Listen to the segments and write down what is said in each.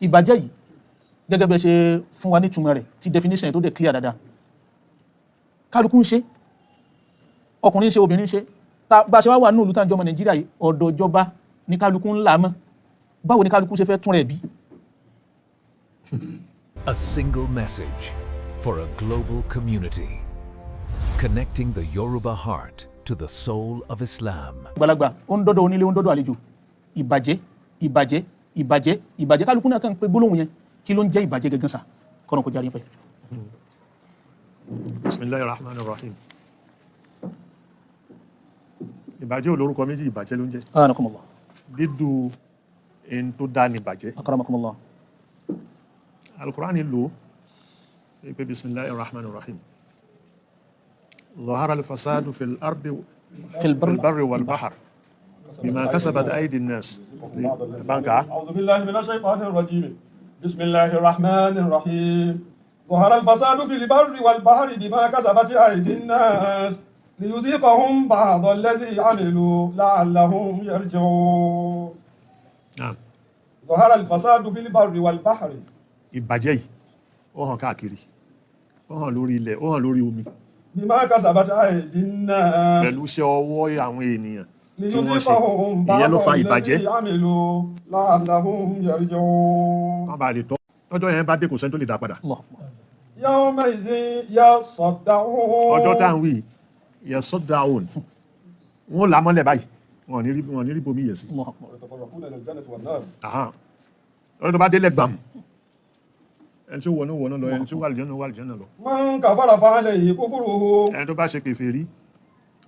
Ìbàjẹ́ yìí, gẹ́gẹ́ bẹ́ ṣe fún wa nítumọ̀ rẹ̀, tí definition tó dẹ̀ clear dáadáa, kálukú ń ṣe, ọkùnrin ń ṣe, obìnrin ń ṣe. Bá a ṣe wá wà nínú ìlú tá à ń jọmọ Nàìjíríà yìí, ọ̀dọ̀ ìjọba ní kálukú ń là mọ́. Báwo ni kálukú ṣe fẹ́ tún rẹ̀ bí? A single message for a global community. Connecting the Yoruba heart to the soul of Islam. Àgbàlagbà, ó ń dọ́dọ̀ onílé, ó ń dọ́dọ̀ àlejò, ìbàjẹ́, ìbàjẹ́, ìbàjẹ́, ìbàjẹ́. Kálukú náà kàn ń pe gbólóhùn yẹn. Kí ló ń jẹ́ ìbàjẹ́ gangan sà? Kọ́nà kó járe pẹ́. Bismillahir Rahmanir Rahim. Ìbàjẹ́ ò lórúkọ méjì, ìbàjẹ́ ló ń jẹ́. Anakumullah. Dídú ẹni tó dá ní ìbàjẹ́. Akramakumullah. Al-Qur'ani lò ó pé bismillahir Rahmanir Rahim. Zahara al-fasadu fil ardi fil fil barri wal bahr bima kasabat aydi an-nas. Banka. أعوذ بالله من الشيطان الرجيم، بسم الله الرحمن الرحيم. ظهر الفساد في البر والبحر بما كسبت أيدي الناس ليذيقهم بعض الذي عملوا لعلهم يرجعون. Naam. ظهر الفساد في البر والبحر. Ìbàjẹ́ yìí, ó hàn káàkiri, ó hàn lórí ilẹ̀, ó hàn lórí omi. بما كسبت أيدي الناس. Pẹ̀lú iṣẹ́ ọwọ́ àwọn ènìyàn tí wọ́n ṣe. ليذيقهم Ìyẹn ló بعض fa ìbàjẹ́. الذي عملوا لعلهم يرجعون. Kán bá lè tọ́ lọ́jọ́ yẹn bá dé, kò sẹ́ni tó lè dá padà. Allah akbar. يومئذ يصدعون. Ọjọ́ tá à ń wí, yasadda'un, wọ́n là á mọ́lẹ̀ báyìí, wọn ò ní rí bomi yẹ̀ sí. Allah akbar. ويتفرقون إلى الجنة والنار. Àhán. Lọ́jọ́ tó bá délẹ̀ gbàm, ẹni tí ó wọnú wọnú lọ, ẹni tí ó wà lìjọ́nà wà lìjọ́nà lọ. من كفر فعليه كفره. Ẹni tó bá ṣe kèfèrí,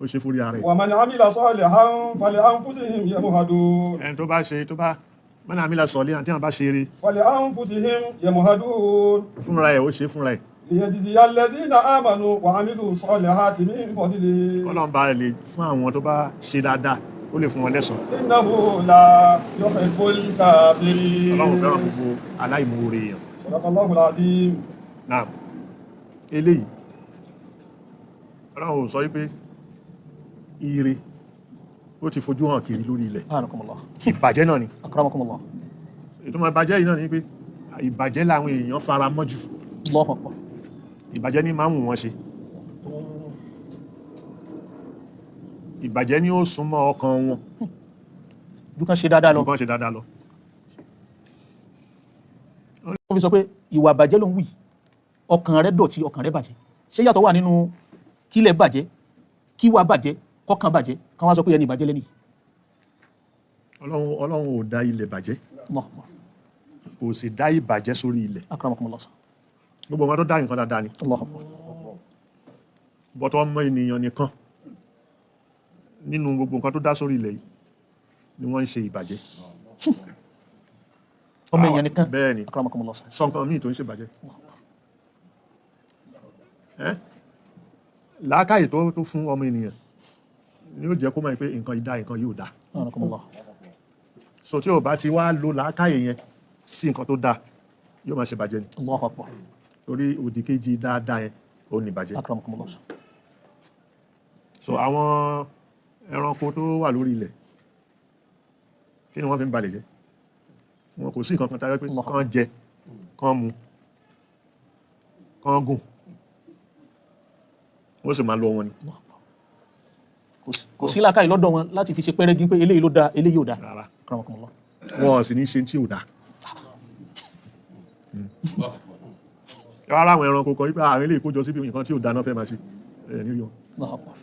ó ṣe fúri ara ẹ̀. ومن عمل صالحا فلأنفسهم يمهدون. Ẹni tó bá ṣe, tó bá man amila salihan, àti àwọn bá ṣe eré فلأنفسهم يمهدون. Fúnra ẹ̀, ó ṣe fúnra ẹ̀. ليجزي الذين آمنوا وعملوا الصالحات من فضله. Kọ́lọ́n bá lè fún àwọn tó bá ṣe dáadáa, ó lè fún wọn lẹ́san. إنه لا يحب الكافرين. Ọlọ́run fẹ́ràn gbogbo aláìmoore èèyàn. صدق الله العظيم. Náà eléyìí, Ọlọ́run ò sọ wípé ire ó ti fojú hàn kiri lórí ilẹ̀. Anakumullah. Ìbàjẹ́ náà ni. Akramakumullah. Ìtumọ̀ ìbàjẹ́ yìí náà ni pé ìbàjẹ́ làwọn èèyàn fara mọ́ jù. Allahu akbar. Ìbàjẹ́ ní máa ń wù wọ́n ṣe, ìbàjẹ́ ní ó súnmọ́ ọkàn wọn ju kan ṣe dáadáa lọ. Ju kán ṣe dáadáa lọ. Ó fi sọ pé ìwà bàjẹ́ ló ń wì, ọkàn rẹ̀ dọ̀tí, ọkàn rẹ̀ bàjẹ́. Ṣé yàtọ̀ wà nínú kílẹ̀ bàjẹ́, kíwà bàjẹ́, kọ́kàn bàjẹ́, kan wá sọ pé ẹni ìbàjẹ́ lẹ́ni? Ọlọ́run ò dá ilẹ̀ bàjẹ́. Allahu akbar. Kò sì dá ìbàjẹ́ sórí ilẹ̀. Akramakumullah. Gbogbo nǹkan tó dá, nǹkan dáadáa ni. Allahu akbar. Bọ́tọ̀ ọmọ ènìyàn nìkan nínú gbogbo nǹkan tó dá sórí ilẹ̀ yìí ni wọ́n ń ṣe ìbàjẹ́. Ọmọ èèyàn nìkan? Bẹ́ẹ̀ ni. Akramakumullah. Sọ nǹkan míì tó ń ṣe ìbàjẹ́ ẹ́. Làákàyè tó fún ọmọ ènìyàn ni ó jẹ́ kó mọ̀ pé nǹkan yìí dá, nǹkan yìí ò dá. Akramakumullah. So tí ò bá ti wá lo làákàyè yẹn sí nǹkan tó dáa, yóò máa ṣe ìbàjẹ́ ni. Allahu akbar. Torí òdì kejì dáadáa yẹn, ó ní ìbàjẹ́. Akramakumullah. So àwọn ẹranko tó wà lórí ilẹ̀, kí ni wọ́n fi ń balẹ̀ jẹ́? Wọn kò sí nǹkan kan tayọ pé Allah. kán jẹ, kán mu, kán gùn, wọ́n sì máa lọ wọn ni. Allahu akbar. Kò sí làákàyè lọ́dọ̀ wọn láti fi ṣe pẹ́rẹ́gí pé eléyìí ló dáa, eléyìí ò dáa. Rárá. Akramakumullah. Wọn sì ní ṣe tí ò dáa. Rárá, àwọn ẹranko kan wípé àwọn eléyìí kójọ síbi nǹkan tí ò dáa náà fẹ́ máa ṣe ẹ̀ nírí wọn. Allahu akbar.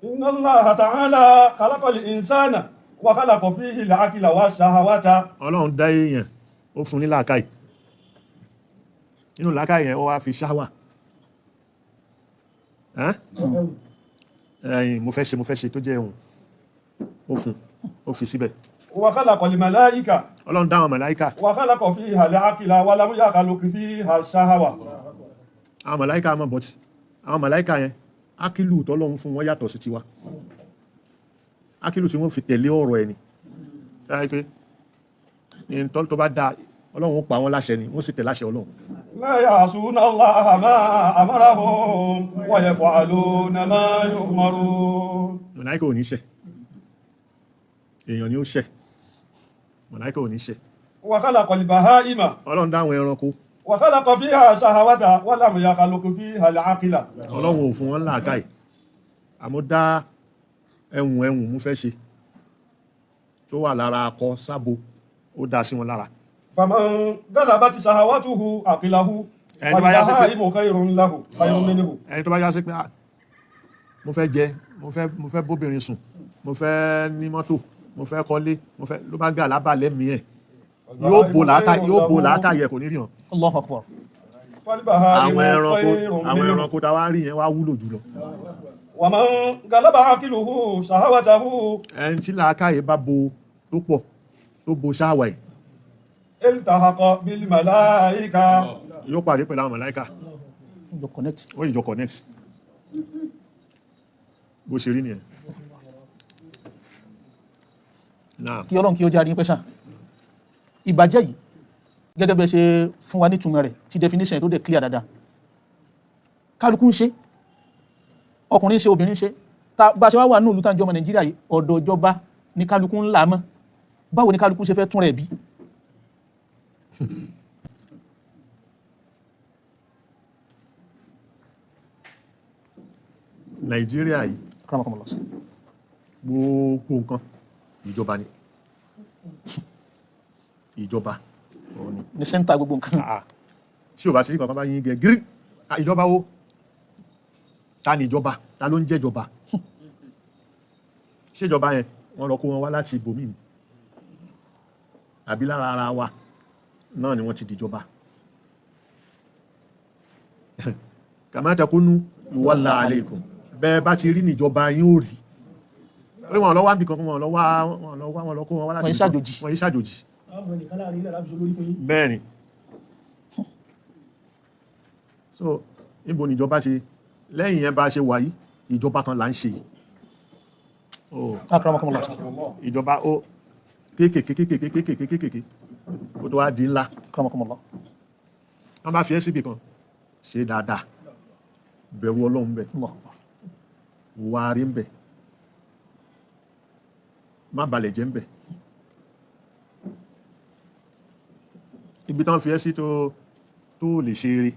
إن الله تعالى خلق الإنسان وخلق فيه العقل والشهوة. Ọlọ́run dá èèyàn, ó fún ní làákàyè. Nínú làákàyè yẹn, ó wá fi ṣáwà. Ẹ́n? Ẹ̀yìn mo fẹ́ ṣe, mo fẹ́ ṣe tó jẹ́ ohun, ó fún, ó fi síbẹ̀. وخلق الملائكة. Ọlọ́run dá àwọn màláíkà. وخلق فيها العقل ولم يخلق فيها الشهوة. Àwọn màláíkà mọ̀ bọ́tí àwọn màláíkà yẹn, ákílù tọ́lọ́run fún wọn yàtọ̀ sí tiwa. Ákílù tí wọ́n fi tẹ̀lé ọ̀rọ̀ ẹni táyé pé ní tó bá dáa, Ọlọ́run ó pa wọ́n láṣẹ ni, wọ́n sì tẹ̀ láṣẹ Ọlọ́run. لا يعصون الله ما أمرهم ويفعلون ما يؤمرون. Màláíkà ò ní ṣẹ̀, èèyàn ni ó ṣẹ̀. Màláíkà ò ní ṣẹ̀. وخلق البهائم Ọlọ́run dá àwọn ẹranko. وخلق فيها شهوة ولم يخلق فيها العقل. Ọlọ́run ò fún wọn làákàyè, àmọ́ dá ẹ̀wùn ẹ̀wùn mú fẹ́ ṣe tó wà lára akọ sábo, ó dá sí wọn lára. فمن غلبت شهوته عقله Ẹni bá yá sí pé- فالبهائم خير له خير منه. Ẹni tó bá yá sí pé, "Ah, mo fẹ́ jẹ, mo fẹ́ bóbìnrin sùn, mo fẹ́ ní mọ́tò, mo fẹ́ kọ́lé, mo fẹ́," ló bá gà lábàlẹ́ mi ẹ̀, yóò bo làákàyè, kò ní ríran. Allahu akbar. فالبهائم Àwọn ẹranko خير àwọn منه. ẹranko tá a wá rí yẹn wá wúlò jùlọ. ومن غلب عقله شهوته Ẹni tí làákàyè bá bo tó pọ̀, tó bo ṣáwà ẹ̀, التحق بالملائكة. yóò pàdé pẹ̀lú àwọn màláíkà. Yóò connect. Ó yìí jọ connect, bó ṣe rí nìyẹn náà. Kí Ọlọ́run kí ó jáde pẹ́ sàn. Ìbàjẹ́ yìí, gẹ́gẹ́ bẹ́ẹ̀ ṣe fún wa nítumọ̀ rẹ̀, tí definition tó dẹ̀ clear dáadáa, kálukú ń ṣe, ọkùnrin ń ṣe, obìnrin ń ṣe. Ta bá ṣe wá wà ní ìlú tàǹjọ́ ọmọ Nàìjíríà yìí, ọ̀dọ̀ ìjọba ní kálukú ń là mọ́. Báwo ni kálukú ṣe fẹ́ tún rẹ̀ bí? Nàìjíríà yìí, Akramakumullah. gbogbo nǹkan ìjọba ni, ìjọba òun ni. Ní center gbogbo nǹkan. Ah, tí o bá ti rí kankan bá yín gẹ gírí, ah, ìjọba wo? Ta ni ìjọba? Ta ló ń jẹ́jọba? Ṣèjọba yẹn, wọ́n lọ kó wọn wá láti ibòmíì ni, àbí lára ara wa náà ni wọ́n ti dìjọba? Kama takunu yuwalla alaykum, bẹ́ẹ̀ bá ti rí níjọba yín ó rí. Orí wọn lọ wá níbi kankan, wọn lọ wá, wọn lọ wá, wọn lọ kó wọn wá láti Wọ́n yí ibì kan. ṣàjòjì. Wọ́n yí ṣàjòjì. Àwọn ẹnìkan láàrin ilẹ̀ láti olórí fún yín. Bẹ́ẹ̀ni. So níbo níjọba ṣe lẹ́yìn yẹn bá ṣe wà yìí, ìjọba kan là ń ṣe yìí. Oh, Akramakumullah. ìjọba ó kéékèèké kéékèèké kéékèèké kéékèèké, ó tó wá di ńlá. Akramakumullah. Wọ́n bá fi ẹ́ síbì kan, ṣe dáadáa, bẹ̀rù Ọlọ́run bẹ̀, Allahu akbar. wà rí ń bẹ̀, má balẹ̀ jẹ́ ń bẹ̀. Ibi tán fi ẹ́ sí tó lè ṣe eré,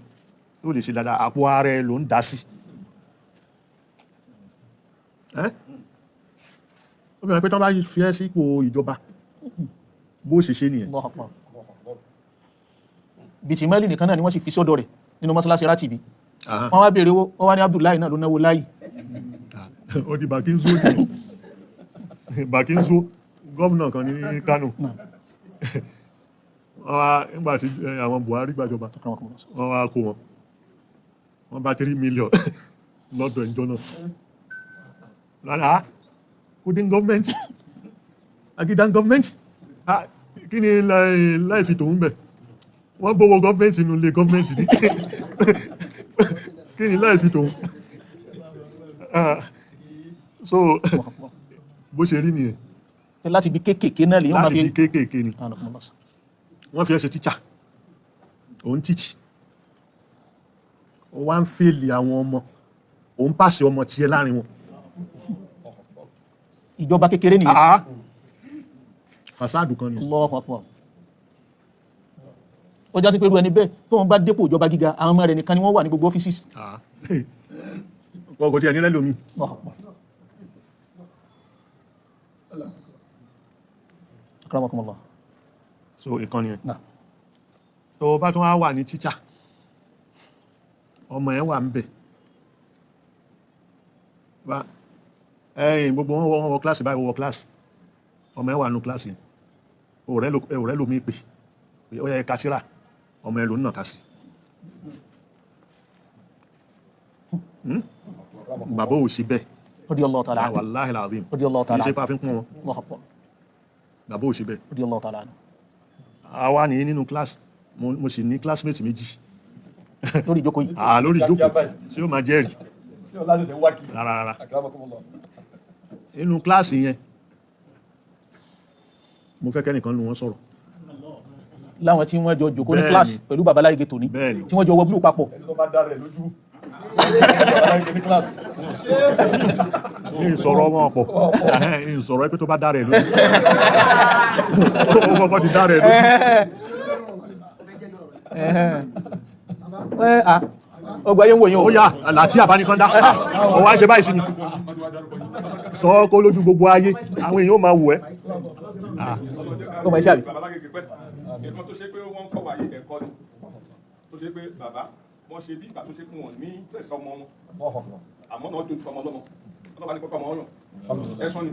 tó lè ṣe dáadáa, àpò ara ẹ ló ń dá sí. Ẹ́ ó fi hàn pé tán bá fi ẹ́ sípò ìjọba, bó ṣe ṣe nìyẹn. Allahu akbar. Bìtì mẹ́lì nìkan náà ni wọ́n sì fi sọ́dọ̀ rẹ̀ nínú mọ́sálásí rátìbí. Wọ́n wá béèrè owó, wọ́n wá ní Abdullahi náà ló náwó láyì. Ó di Bàkínzó ní Bàkínzó, gómìnà kan ní Kánò. Wọ́n wá nígbà tí àwọn Buhari gbàjọba, Akramakumullah. wọ́n wá kó wọn, wọ́n bá 3 million lọ́dọ̀ ìjọ náà lánàá. Kudin gọ́ọ̀mẹ̀ntì agidan gọ́ọ̀mẹ̀ntì, kí ni láì fi tòun bẹ̀? Wọ́n bówó gọ́ọ̀mẹ̀ntì nínú ilé gọ́ọ̀mẹ̀ntì ní, kí ni láì fi tòun? Ah, so Allahu akbar. bó ṣe rí nìyẹn. Láti ibi kéékèèké náà lè yóò máa Láti fi bí kéékèèké ni. Akramakumullah. Wọ́n fi ẹ́ ṣe tíṣà, òun teach, ó wá ń fail àwọn ọmọ, òun pàṣẹ ọmọ tiẹ̀ láàrin wọn. Ìjọba kékeré nìyẹn. Ah, fasadu kan ni. Allahu akbar. Ó já sí pé irú ẹni bẹ́ẹ̀, tó ń bá dépò ìjọba gíga, àwọn ọmọ rẹ̀ nìkan ni wọ́n wà ní gbogbo ọ́fíìsì. Kò tí ẹ̀ nílẹ̀ lómi. Allahu akbar. Akramakumullah. So ìkan ni. Náà. Tó bá tún wá wà ní tíṣà, ọmọ ẹ̀ wà ń bẹ̀ bá ẹ̀yìn gbogbo wọn wọ kíláàsì báyìí, wọ kíláàsì, ọmọ ẹ̀ wà nù kíláàsì yẹn, ọ̀rẹ́ lómi pè pé ó yẹ ká síra, ọmọ ẹ̀ ló ń nà ká sí. Bàbá ò sí bẹ́ẹ̀. Radiyallahu ta'ala anhu. Wallahi alazim. Radiyallahu Kì í ta'ala ṣe anhu. pé a fi ń pọ́n wọn. Allahu akbar. Bàbá ò sí bẹ́ẹ̀. Radiyallahu ta'ala anhu. Àwa nìyí nínú kíláàsì, mo sì ní classmate méjì. Lórí ìjókòó yìí. À lórí Kíákíá ìjókòó báyìí. tí ó máa jẹ́rìí. Sí ọlá ṣẹ̀ṣẹ̀ ń wá kiri. Rárá, rárá. Akramakumullah. Nínú kíláàsì yẹn, mo fẹ́ kẹ́nìkan nu wọn sọ̀rọ̀. Láwọn tí wọ́n jọ jókòó ní Bẹ́ẹ̀ni. kíláàsì pẹ̀lú babaláyé tòní, Bẹ́ẹ̀ni. tí wọ́n jọ wọ blue papọ̀. Ẹni tó bá dá rẹ̀ lójú. Ní kíláàsì. Ní ìsọ̀rọ̀ wọn pọ̀, ní ìsọ̀rọ̀ pé tó bá dára ẹ̀ lójú, ó kọ́kọ́ ti dára ẹ̀ lójú. Ẹ à ọgbà yẹn ń wò yín o. Ó yá láti àbánikọ́ndá, ó wá ṣe báyìí sí mi, sọ kó lójú gbogbo ayé, àwọn èèyàn ó máa wù ẹ́. Ọmọ iṣẹ́ àbí. Bàbá lágége pẹ́ ẹ̀kan tó ṣe pé wọ́n ń kọ́ wa yìí, ẹ̀kọ́ ni tó ṣe pé bàbá wọ́n ṣe bí ìgbà tó ṣe pé wọ́n ní tẹ̀sán ọmọ wọn, àmọ́ náà dojú ọmọ ọlọ́mọ ọlọ́ba ní kọ́kọ́ ọmọ ọyàn ẹ̀sán ni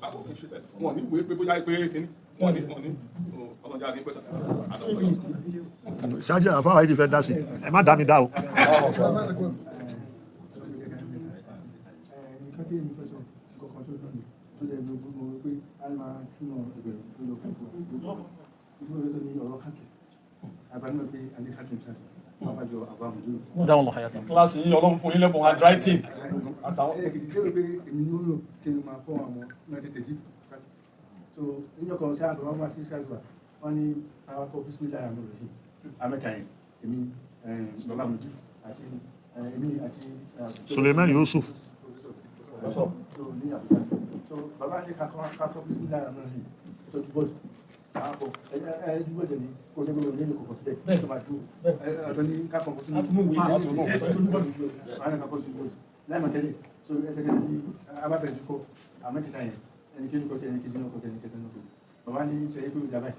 bàbá òkè ṣe bẹ́ẹ̀, wọ́n ní ìwé pé bóyá pé kíní wọ́n ní, wọ́n ní ọlọ́jà ní pẹ̀sán àtọ̀tọ̀ yìí. Ṣáájú àfáwà yìí ti fẹ́ dá sí, ẹ má dá mi dá o. Nǹkan tí èmi fẹ́ sọ nǹkan tó lọ́nà tó lè lo gbogbo pé a máa túmọ̀ ìbẹ̀rù tó lọ fún un tí mo fẹ́ sọ ní ọ̀rọ̀ kàtù àbámọ̀ pé a ní kàtù ìṣàtù àbájọ àbá àmójú. Wọ́n dáhùn lọ hayata. Kíláàsì yìí, Ọlọ́run fún yín lẹ́bùn handwriting àtàwọn. Ẹ̀ẹ́dì jẹ́ pé èmi ní ó lò kí n máa fọ́ àwọn náà tètè jí. So níjọ́ kan ṣáà bàbá wá sí ṣáàṣùwà, wọ́n ní àwọn akọ bísímìlá àmọ́ rẹ̀ amẹ́ta yẹn, èmi, bàbá àmójú àti èmi àti Suleiman Yusuf. So ní Àbújá, so bàbá ní kakọ bísímìlá àmọ́ rẹ̀ tó ju bọ́ọ̀dù àpò ẹ ẹ ju bọ́ọ̀dù ní kó ṣe gbogbo nínú kòkò síbẹ̀ tó máa dúró ọ̀tọ̀ ní kakọ kó sínú àwọn kakọ sínú bọ́ọ̀dù láì mọ̀ tẹ́lẹ̀. So ẹsẹ̀kẹsẹ̀ ní abábẹ̀rẹ̀ tó kọ àmẹ́tẹ̀ẹ̀ta yẹn, ẹni kí ní kọ́ sí, ẹni kejì náà kọ́ sí, ẹni kẹta náà kọ́ sí. Bàbá ní ṣe é pé ìjà báyìí.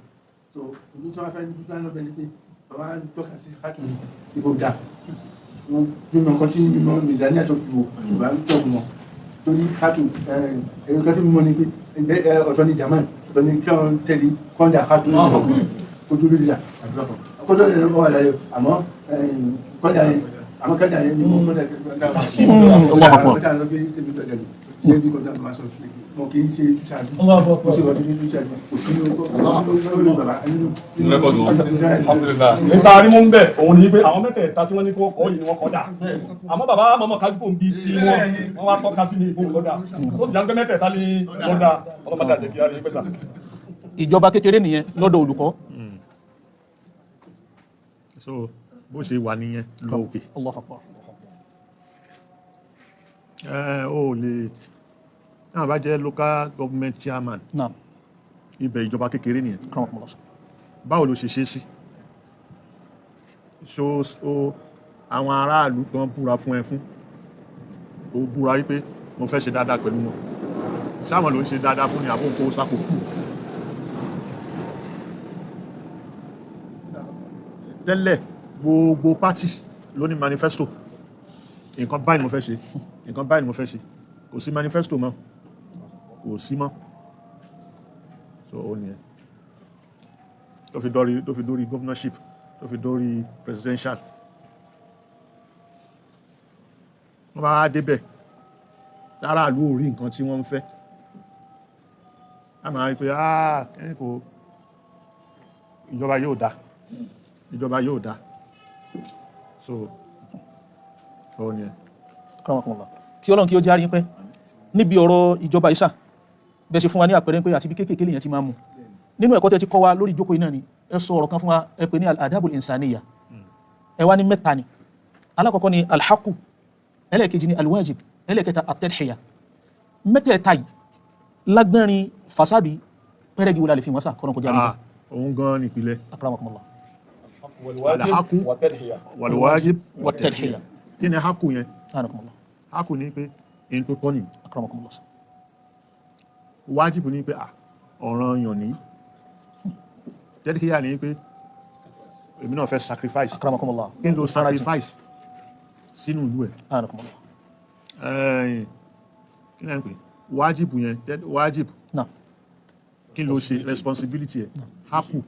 So ìlú tí wọ́n fẹ́ ní dúdú náà bẹ́ẹ̀ ni pé bàbá ń tọ́ka sí hátù ìbò dà nínú nǹkan tí mímọ mìzánìà tó fi wò, bàbá ń tọ́ wọn torí hátù ẹ̀rọ kan tí mímọ ni pé ọ̀tọ̀ ní jaman, ọ̀tọ̀ ní kí wọ́n tẹ̀lé kọ́ńdà hátù ojú lórí ìjà àdúrà kan ọkọ̀tọ̀ ní ọwọ́ àlàyé, àmọ́ kọ́ńdà yẹn, àmọ́ kọ́ńdà yẹn ni kọ́ńdà Allahu Akbar. Mo kì í ṣe túṣàdú, kò sí ọdún túṣàdú, kò sí ní bàbá nínú. Alhamdulillah. Níta rí mú ń bẹ̀ òun ni pé àwọn mẹ́tẹ̀ẹ̀ta tí wọ́n ní kí wọ́n kọ́ yìí ni wọ́n kọ́ dà, àmọ́ bàbá mọ̀mọ́ kájúkò ń bi tí wọ́n wá tọ́ka sí ní ìbò kọ́ dà, ó sì já ń pé mẹ́tẹ̀ẹ̀ta ní kọ́ dà. Ọlọ́mọṣẹ́ àjẹkí á rí pẹ́sà. Ìjọba kékeré nìyẹn lọ́dọ̀ olùkọ́. So bó ṣe wà nìyẹn lọ òkè. Allahu Akbar. Ẹ ó lè náà bá jẹ́ local government chairman, Naam. ibẹ̀ ìjọba kékeré nìyẹn. Akramakumullah. Báwo ló ṣe ṣe sí ṣó o àwọn aráàlú kan búra fún ẹ, fún o búra wípé mo fẹ́ ṣe dáadáa pẹ̀lú wọn, ṣáwọn ló ń ṣe dáadáa fún ni àbó ń kó sápò? Tẹ́lẹ̀ gbogbo party ló ní manifesto, nǹkan báyìí ni mo fẹ́ ṣe, nǹkan báyìí ni mo fẹ́ ṣe. Kò sí manifesto mọ́, kò sí mọ́. So ó nìyẹn tó fi dórí governorship, tó fi dórí presidential. Wọ́n bá débẹ̀, aráàlú ò rí nǹkan tí wọ́n ń fẹ́, a máa rí pé ah, ẹni kò ìjọba yóò dá, ìjọba yóò dá. So ó nìyẹn. Akramakumullah. Kí Ọlọ́run kí ó járí pẹ́ níbi ọ̀rọ̀ ìjọba ìsà bẹ́ẹ̀ ṣe fún wa ní àpẹẹrẹ pé àti bí kéékèèké lèyàn ti máa mú nínú ẹ̀kọ́ tẹ́ ti kọ́ wa lórí ìjókòó iná ni ẹ sọ ọ̀rọ̀ kan fún wa, ẹ pè ní al-adabul insaniya. Ẹ wá ní mẹ́ta ni: alákọ̀ọ́kọ́ ni alhaku, ẹlẹ́ẹ̀kejì ni alwajib, ẹlẹ́ẹ̀kẹta at-tadhiya. Mẹ́tẹ̀ẹ̀ta yìí lágbẹ́rin fasadi pẹ́rẹ́gì wo la lè fi wọ́n sà kọ́nà kọjá níbẹ̀? Ah, òun gan nípìnlẹ̀. Akramakumullah. Alhaku wàtẹ́lẹ̀yà. Wàlúwájib. Wat-tadhiya. Kí ni haku yẹn? Akramakumullah. Haku ni pé in tó tọ́ ni. Akramakumullah. Wájib ni pé ah, ọ̀ràn yàn ní. Tadhiya ni pé èmi náà fẹ́ sacrifice. Akramakumullah. Kí n lo sacrifice sínú ìlú ẹ̀? Akramakumullah. Ẹ̀yìn kí ni à ń pè wájib yẹn? Wájib, Naam. kí ló ṣe responsibility ẹ̀? Haku,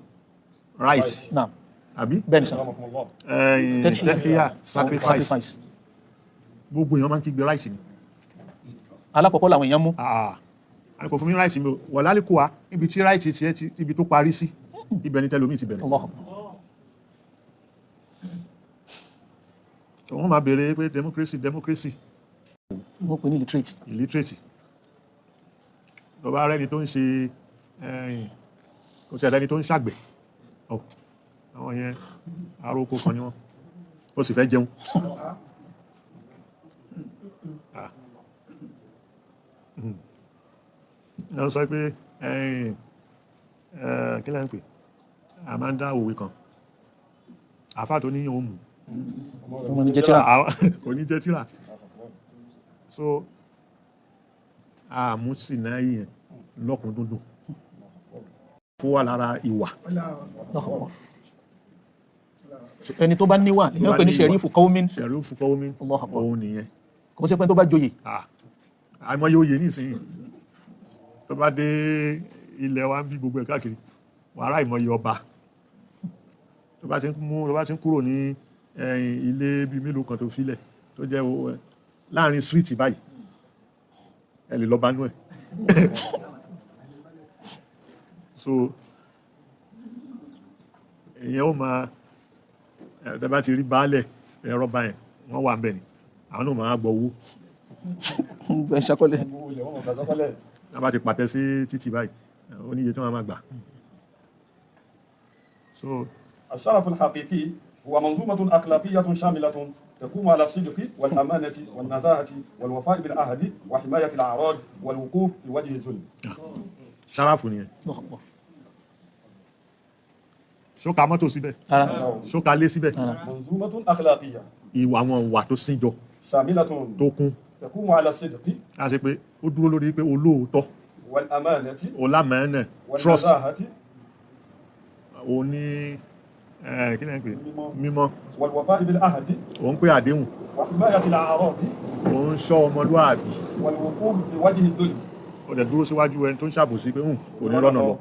right? Naam. Àbí? Bẹ́ẹ̀ ni sà. Ẹ̀yìn tadhiya, sacrifice. Sacrifice. Gbogbo èèyàn máa ń kígbe right ni. Alákọ̀ọ́kọ́ làwọn èèyàn mú. Ah, kò fún mi right mi o. Wà lálẹ́kọ̀ọ́ wa níbi tí right tiẹ̀ ti ibi tó parí sí, ibẹ̀ ni tẹlomi ti bẹ̀rẹ̀. Allahu Akbar. Wọ́n máa béèrè pé democracy, democracy. Wọ́n pè ní illiterate. Illiterate lọ́ba rẹ́ni tó ń ṣe ẹ̀yìn, kò tí ẹ̀rẹ́ni tó ń ṣàgbẹ̀. Ọ̀, àwọn yẹn aróko kan ni wọ́n, ó sì fẹ́ jẹun. Ah. Mm. Náà sọ pé ẹ̀yìn, kí lẹ́ ń pè, a máa ń dá òwe kan, àfáà tó níyàn ó mú Ọmọ ní jẹ́ tíra. Kò ní jẹ́ tíra. So àmú sì náà yẹn lọ́kùn dúndùn fún wà lára ìwà. Allahu Akbar. So, ẹni tó bá níwà lèyàn pè ní sherifu qawmin. Sherifu qawmin. Allahu Akbar. Òun nìyẹn. Kò sí pé tó bá joyè. Ah, àìmọye oyè nísìnyí tó bá dé ilẹ̀ wa ń bí gbogbo ẹ̀ káàkiri, wàhálà, ìmọye ọba tó bá ti ń mú, tó bá ti ń kúrò ní ẹ̀yìn ilé bíi mélòó kan tó filẹ̀ tó jẹ́ láàrin street báyìí, ẹ lè lọ bá nú ẹ̀. So ìyẹn ó máa ẹ tẹ́ bá ti rí baálẹ̀ ẹ̀rọ báyẹn, wọ́n wà ń bẹ̀ ni, àwọn náà máa gbọ́ owó. Ẹ ṣàkọlẹ̀. Tá bá ti pàtẹ sí títì báyìí, ó ní iye tí wọ́n máa gbà. So الشرف الحقيقي هو منظومة أخلاقية شاملة تقوم على الصدق والأمانة والنزاهة والوفاء بالعهد وحماية الأعراض والوقوف في وجه الظلم. Ṣaráfù nìyẹn. Allahu Akbar. Ṣóka mọ́tò síbẹ̀? Ara. Ṣóka lé síbẹ̀? منظومة أخلاقية Ìwà, àwọn ìwà tó síjọ شاملة tó kún تقوم على الصدق á ṣe pé ó dúró lórí pé olóòótọ́, والأمانة olámẹ́ẹ̀nà, trust, والنزاهة òní kí lẹ́yìn pé mímọ́, والوفاء بالعهد òun pé àdéhùn, وحماية الأعراض òun ṣọ́ ọmọlúàbí, والوقوف في وجه الظلم. ó dẹ̀ dúró síwájú ẹni tó ń ṣàbòsí pé kò ní rọ́nà lọ.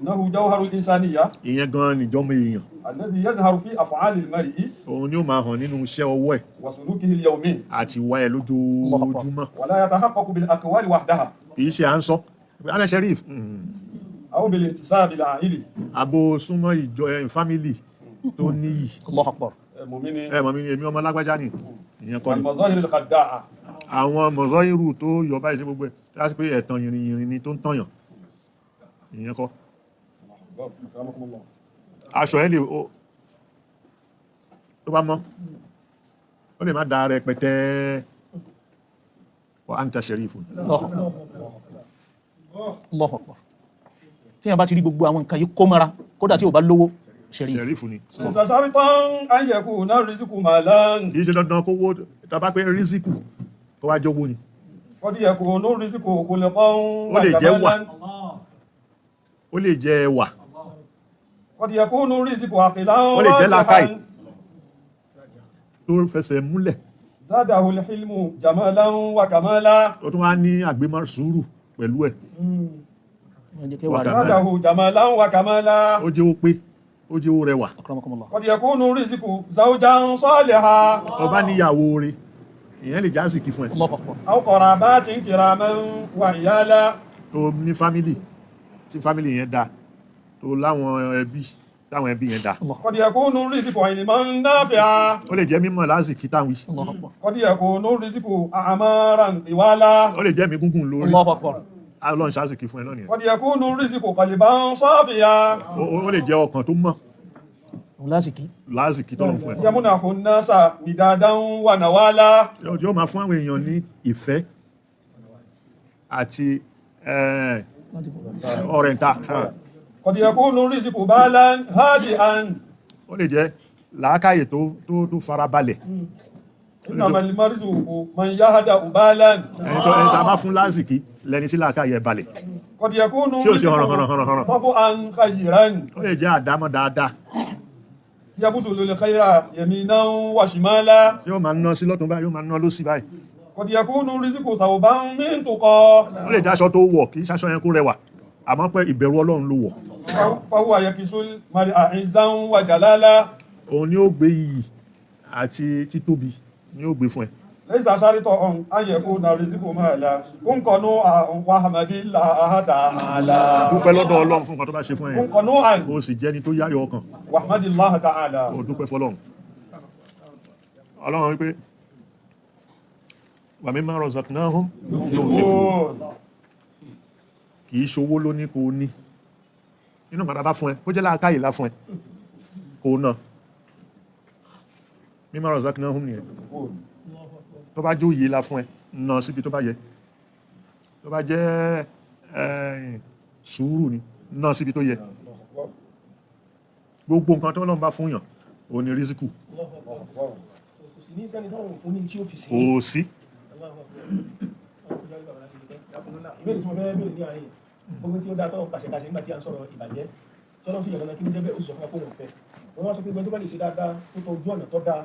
إنه جوهر الإنسانية Ìyẹn gan níjọ́mọ èèyàn. الذي يظهر في أفعال المرء Òun ni ó máa hàn nínú iṣẹ́ ọwọ́ ẹ̀ وسلوكه اليومي àti ìwà ẹ̀ lójoojúmọ́. ولا يتحقق بالأقوال وحدها Kì í ṣe à ń sọ ana sheriff أو بالانتساب العائلي. Abo súnmọ́ ìjọ ẹ̀ family tó níyì. Allahu Akbar. مؤمن Ẹ mọ̀ mi ni, èmi ọmọ lágbájá ni, ìyẹn kọ́ ni. والمظاهر الخداعة. Àwọn mọ̀sọ́ irú tó yọ báyìí sí gbogbo ẹ̀ láti pé ẹ̀tàn yìnrìn yìnrìn ni tó ń tọ̀yàn, ìyẹn kọ́. أكرمكم الله. Aṣọ ẹ̀ lè o tó bá mọ́, ó lè má da rẹpẹtẹ, wa anta sherifun. Allahu Akbar. Allahu Akbar. Tí yẹn bá ti rí gbogbo àwọn nǹkan yìí kó mọ́ra, kódà tí ò bá lówó, sheriff. Sheriff ni. ليس شرطا أن يكون الرزق مالا. Kì í ṣe dandan kówó, tá bá pé rísíkù kó wá jówó ni. قد يكون الرزق خلقا Ó lè jẹ́ wà. وجمالا. Ó lè jẹ́ ẹwà. قد يكون الرزق عقلا Ó lè jẹ́ راجحا. làákàyè tó fẹsẹ̀ múlẹ̀. زاده الحلم جمالا وكمالا. Ó tún wá ní àgbémọ́ sùúrù pẹ̀lú ẹ̀. Wọ́n jẹ́ kí wà rẹ̀. زاده جمالا وكمالا. Ó jẹ́ ó pé, ó jẹ́ ó rẹwà. Akramakumullah. قد يكون الرزق زوجا صالحا Ọba níyàwó rẹ̀, ìyẹn lè jásìkí fún ẹ. Allahu Akbar. أو قرابات كراما وعيالا. Tó ní family, tí family yẹn da, tó láwọn ẹbí, táwọn ẹbí yẹn da. قد يكون الرزق علما نافعا. Ó lè jẹ́ mímọ̀ lásìkí táwọn wí. Allahu Akbar. قد يكون الرزق أعمارا طوالا. Ó lè jẹ́ mi gúngùn lórí. Allahu Akbar. Ọlọ́run ṣásìkí fún ẹ lọ́nìyẹn. قد يكون الرزق قلبا صافيا. Ó lè jẹ́ ọkàn tó mọ́. Òun lásìkí. Lásìkí tọ́lọ́run fún ẹ. يمنح الناس ودادا ونوالا. Yóò máa fún àwọn èèyàn ní ìfẹ́ àti ọ̀rẹ́ta. قد يكون الرزق بالا هادئا. Ó lè jẹ́ làákàyè tó farabalẹ̀. إنما المرزوق من يهدأ بالا. Ẹni tó a bá fún lásìkí lẹni sí làákàyè ẹ̀ balẹ̀. قد يكون Tí ò ṣe الرزق hànràn hànràn hànràn. طبعا خيرا. Ó lè jẹ́ àdámọ́ dáadáa. يبذل الخير يمينا وشمالا. Tí ó máa ná sí lọ́tún báyìí, yóò máa ná lósì báyìí. قد يكون الرزق ثوبا من تقى. Ó lè jẹ́ aṣọ tó wọ̀, kì í ṣaṣọ yẹn kó rẹwà, àmọ́ pé ìbẹ̀rù Ọlọ́run ló wọ̀. فهو يكسو المرء عزا وجلالا. Òun ni ó gbé iyì àti títóbi ni ó gbé fún ẹ. ليس شرطا أن يكون الرزق مالا، كن قنوعا واحمد الله تعالى. Dúpẹ́ lọ́dọ̀ Ọlọ́run fún nǹkan tó bá ṣe fún ẹ كن yẹn. قنوعا Kó o sì jẹ́ni tó yáyọ ọkàn. واحمد الله تعالى. Kó o dúpẹ́ fọ́lọ́run. Ọlọ́run wípé wa mimma razaqnahum yunfiqun. Kì í ṣowó ló ní kó o ní nínú nǹkan tá a bá fún ẹ, kó jẹ́ làákàyè lá fún ẹ, kó o ná. Mimma razaqnahum nìyẹn. Tó bá jẹ́ òye la fún ẹ, ná síbi tó bá yẹ. Tó bá jẹ́ sùúrù ni, ná síbi tó yẹ. Gbogbo nǹkan tó Ọlọ́run bá fún yàn, ó ní rísíkù. Kò sí ní sẹ́ni tọ́lọ́run fún ní tí ó fi sí. Kò sí. Ìbéèrè tí mo fẹ́ béèrè ní àárín yìí, gbogbo tí ó dáa tọ́lọ́run pàṣẹ ká ṣe nígbà tí à ń sọ̀rọ̀ ìbàjẹ́, tọ́lọ́run sì yànnàná kí ní jẹ́ bẹ́ẹ̀, ó sì sọ fún wa pé òun ò fẹ́. Wọ́n wá sọ pé gbogbo tó bá lè ṣe dáadáa, tó tọ ojú ọ̀nà tó dáa,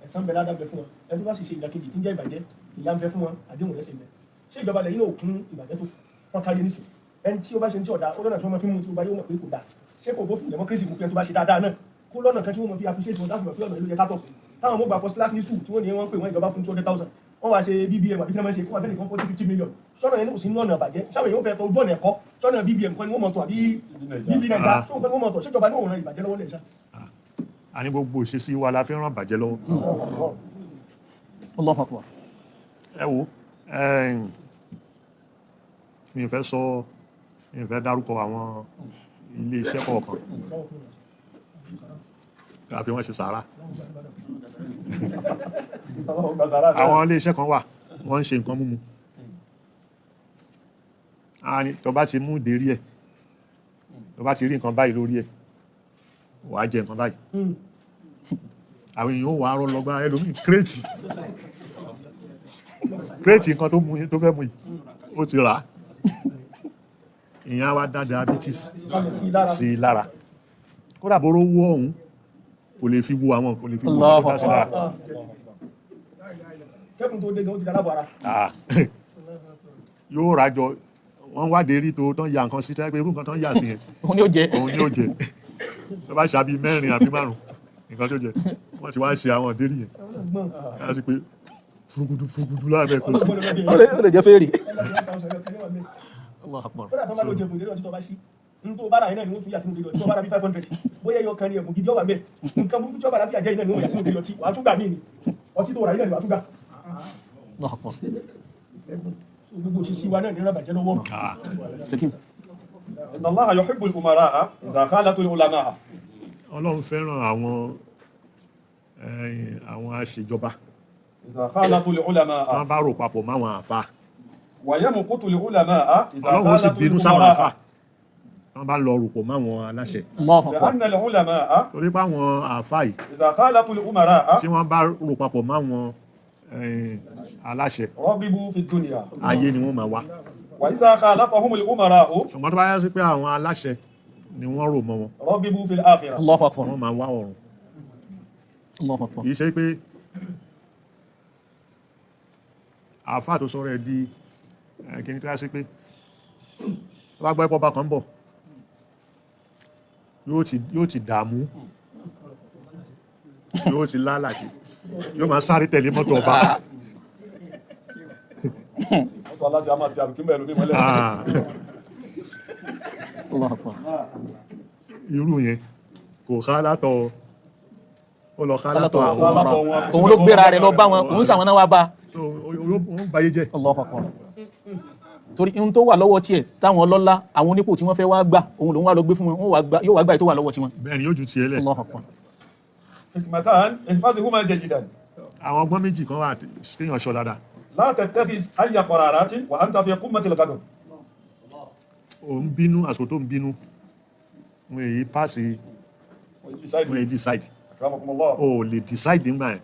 ẹ̀san ń bẹ, ládàá ń bẹ fún wọn. Ẹni tó bá sì ṣe ìdàkejì tí ń jẹ́ ìbàjẹ́, ìyà ń bẹ fún wọn, àdéhùn rẹ̀ sì ń bẹ. Ṣé ìjọba lẹ́yìn náà kún ìbàjẹ́ tó fọ́n káyé nísìn? Ẹni tí ó bá ṣe ní tí ọ̀dà, ó lọ́nà tí wọ́n máa fi mú tí ó bá yóò mọ̀ pé kò dáa. Ṣé kò bófin democracy mú pé ẹni tó bá ṣe dáadáa náà kó lọ́nà kan tí wọ́n mọ̀ fi appreciate wọn, láti mọ̀ pé ọ̀nà ìlú yẹ ká tọ̀? Táwọn ọmọ gba first class ní school, tí wọ́n ní wọ́n ń pè wọ́n, ìjọba fún 200,000, wọ́n wá ṣe BBM àbí kí wọ́n máa ń ṣe kó wá fẹ́ nìkan 40-50 million. Sọ́nà yẹn ní kò sí nínú ọ̀nà ìbàjẹ́? Sáwọn èèyàn fẹ́ tọ ojú ọ̀nà ẹ̀kọ́, sọ́nà BBM kọ́ ni wọ́n mọ̀ tọ̀ àbí BB Naija tó nǹkan ni wọ́n mọ̀ tọ̀? Ṣèjọba ní òun ran ìbàjẹ́ lọ́wọ́ lẹ̀ ṣá? A ní gbogbo ìṣesí wa la fi ràn bàjẹ́ lọ́wọ́. Allahu Akbar. Ẹ wo, mi ò fẹ́ sọ, mi ò fẹ́ dárúkọ àwọn ilé iṣẹ́ kọ̀ọ̀kan ká fi wọ́n ṣe sàárà. Àwọn ilé iṣẹ́ kan wà, wọ́n ń ṣe nǹkan múmu. A ní tó bá ti mú ìdérí ẹ̀, tó bá ti rí nǹkan báyìí lórí ẹ̀, wàá jẹ nǹkan báyìí. Àwọn èèyàn wà á rọ́ lọ́gbà. Ẹlòmíì, crate nǹkan tó mú tó fẹ́ mú yìí, ó ti rà á. Ìyẹn á wá dá diabetes sí i lára. Kódà bóró wọ́ ọ̀hún, kò lè fi wo àwọn, kò lè fi wo nǹkan tó dá sí lára. Kẹ́kùn tó dé gan, ó ti dálábọ̀ ara. Ah, yóò rájọ wọ́n wádìí rí tó tán ya nǹkan sí, tẹ́ pé irú nǹkan tán yà sí yẹn, Òun ni ó jẹ. Òun ni ó jẹ. Tó bá ṣàbí mẹ́rin àbí márùn nǹkan tó jẹ, wọ́n ti wá ṣe àwọn ìdérí yẹn láti pé fúrugudu fúrugudu láàbẹ̀ kò sí. Ó lè jẹ́ fèrè. Allahu Akbar. Kódà tó bá lọ jẹ̀bùn ìdérí ọtí, tó bá ṣí n tó bára yẹn náà ni wọ́n tún yà sínú ìdérí ọtí. Tó bára bí 500, bóyá ẹyọ kan ní ẹ̀bùn gidi ọwà mẹ́, nǹkan burúkú tí ọba láfíà jẹ́ yìí náà ni wọ́n yà sínú ìdérí ọtí. Wàá tún gbà mí ni ọtí tó rà yìí náà ni wàá tún gbà. Allahu Akbar. So, gbogbo òṣìṣẹ́ wa náà ní rábàjẹ́ lọ́wọ́. Ah, Sekim. إن الله يحب الأمراء إذا خالطوا العلماء. Ọlọ́run fẹ́ràn àwọn àwọn aṣèjọba إذا خالطوا العلماء. wọ́n bá rò papọ̀ máwọn àfa. ويمقت العلماء إذا Ọlọ́run ó sì خالطوا bínú sáwọn àfa الأمراء. Wọ́n bá lọ rò pọ̀ máwọn aláṣẹ. Allahu Akbar. لأن العلماء Torí pé àwọn àfa yìí, إذا خالطوا الأمراء tí wọ́n bá rò papọ̀ máwọn aláṣẹ, رغبوا في الدنيا. Ayé ni wọ́n máa wá. وإذا خالطهم الأمراء Ṣùgbọ́n tó bá yá sí pé àwọn aláṣẹ ni wọ́n rò mọ́ wọn, رغبوا في الآخرة. Allahu Akbar. Wọ́n máa wá ọ̀run. Allahu Akbar. Kìí ṣe pé àáfàá tó sọ̀rọ̀ ẹ̀ di kíní kíláàsì pé tó bá gbọ́ ẹ̀pọ̀ bá kan bọ̀, yóò ti dààmú, yóò ti lálàṣe, yóò máa sáré tẹ̀lé mọ́tò ọba. Mọ́tò aláṣẹ a máa ti àlùkí mẹ́rin mọ́lẹ̀. Ah, Allahu Akbar. Irú yẹn kò ká látọ̀, ó lọ ká látọ̀ àwọn. Látọ̀ wọn. Òun ló gbéra rẹ̀ lọ bá wọn, òun sàwọn náà wá bá. So ó ń bayé jẹ́. Allahu Akbar. Torí ihun tó wà lọ́wọ́ tiẹ̀ táwọn ọlọ́lá, àwọn onípò tí wọ́n fẹ́ wá gbà, òun lòun wá lọ gbé fún wọn, wọ́n wá gbà, yóò wá gbà èyí tó wà lọ́wọ́ tiwọn. Bẹ́ẹ̀ ni, yóò ju tiẹ̀ lẹ̀. Allahu Akbar. حكمتان احفظهما جيدا. Àwọn ọgbọ́n méjì kan wà téèyàn ṣọ dáadáa. لا تتخذ أي قرارات وأنت في قمة الغضب. Ò ń bínú, àsìkò tó ń bínú, wọn èyí pàṣẹ, wọn èyí decide. أكرمكم الله. O ò lè decide nígbà yẹn.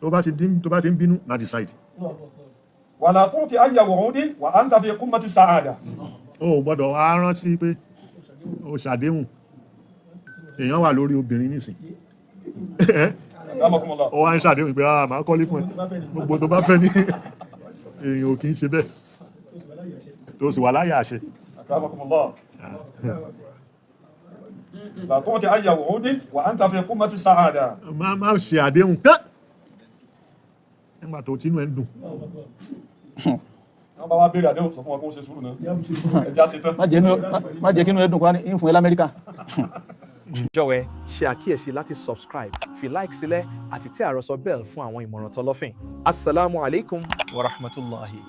Tó bá ti ń bínú, má decide. ولا تعطي أي وعود وأنت في قمة السعادة. O ò gbọ́dọ̀ wá rántí pé o ṣàdéhùn. Èèyàn wà lórí obìnrin nísìn, أكرمكم الله. ó wá ń ṣàdéhùn pé, ah, màá kọ́lé fún ẹ, gbogbo tó bá fẹ́ ní. Èèyàn ò kì í ṣe bẹ́ẹ̀ tó sì wà láyé àṣẹ. أكرمكم الله. لا تعطي أي وعود وأنت في قمة السعادة. Má ṣe àdéhùn kán nígbà tó tínú ẹ̀ ń dùn. Wọ́n bá wá béèrè àdéhùn, sọ fún wọn kó ṣe sùúrù náà, ẹja ṣe tán. Má jẹ́ kínú ẹ dùn kó wá ní ìfún ẹ l'Amẹ́ríkà. Jọ̀wọ́ ẹ ṣe àkíyèsí láti subscribe, fi like sílẹ̀ àti tẹ àròsọ bell fún àwọn ìmọ̀ràn tọlọ́fìn. Asalaamu alaykum wa rahmatulahi.